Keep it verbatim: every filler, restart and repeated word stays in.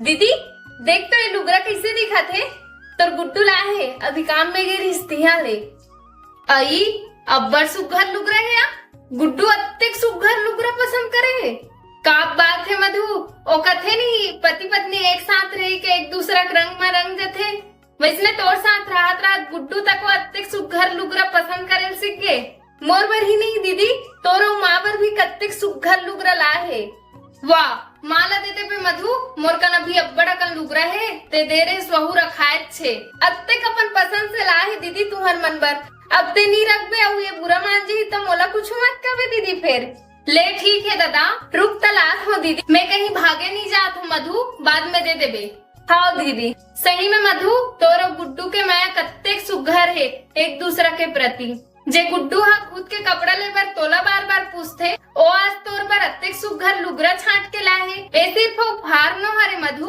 दीदी, देख तो ये लुगरा कइसे दिखत हे? तोर गुड्डू लाए हे, अभी काम में गे रिहिस तिहां ले। अई, अब्बड़ सुग्घर लुगरा हे या। गुड्डू अतेक सुग्घर लुगरा पसंद करे हे। का बात हे मधु, ओ कथे नहीं, पति पत्नी एक साथ रही के एक दूसरा के रंग में रंग जथे। वइसने तोर साथ रहत रहत गुड्डू तको अतेक सुग्घर लुगरा पसंद करे ल सीख गे। मोर बर ही नहीं दीदी, तोर अउ माँ बर भी कतेक सुग्घर लुगरा लाए हे। वाह, माँ ला दे देबे मधु, मोर कन अभी अब्बड़ अकन लुगरा हे, ते दे रे, वहू रखायत छे। अतेक अपन पसंद से लाए हे दीदी तुंहर मन बर। अब ते नी रखबे अउ ये बुरा मान जही त मोला कुछु मत कबे दीदी फेर। ले ठीक हे दादा, रुक त लात हों दीदी, मैं कहीं भागे नी जात हों मधु, बाद में दे देबे। हव दीदी, सही में मधु, तोर अउ गुड्डू के मया कतेक सुग्घर हे एक दूसरा के प्रति। जे गुड्डू ह खुद के कपड़ा ले बर तोला बार बार पूछथे, ओ आज तोर बर अतेक सुग्घर लुगरा छांट के लाए हे। ए सिर्फ उपहार नो हरे मधु,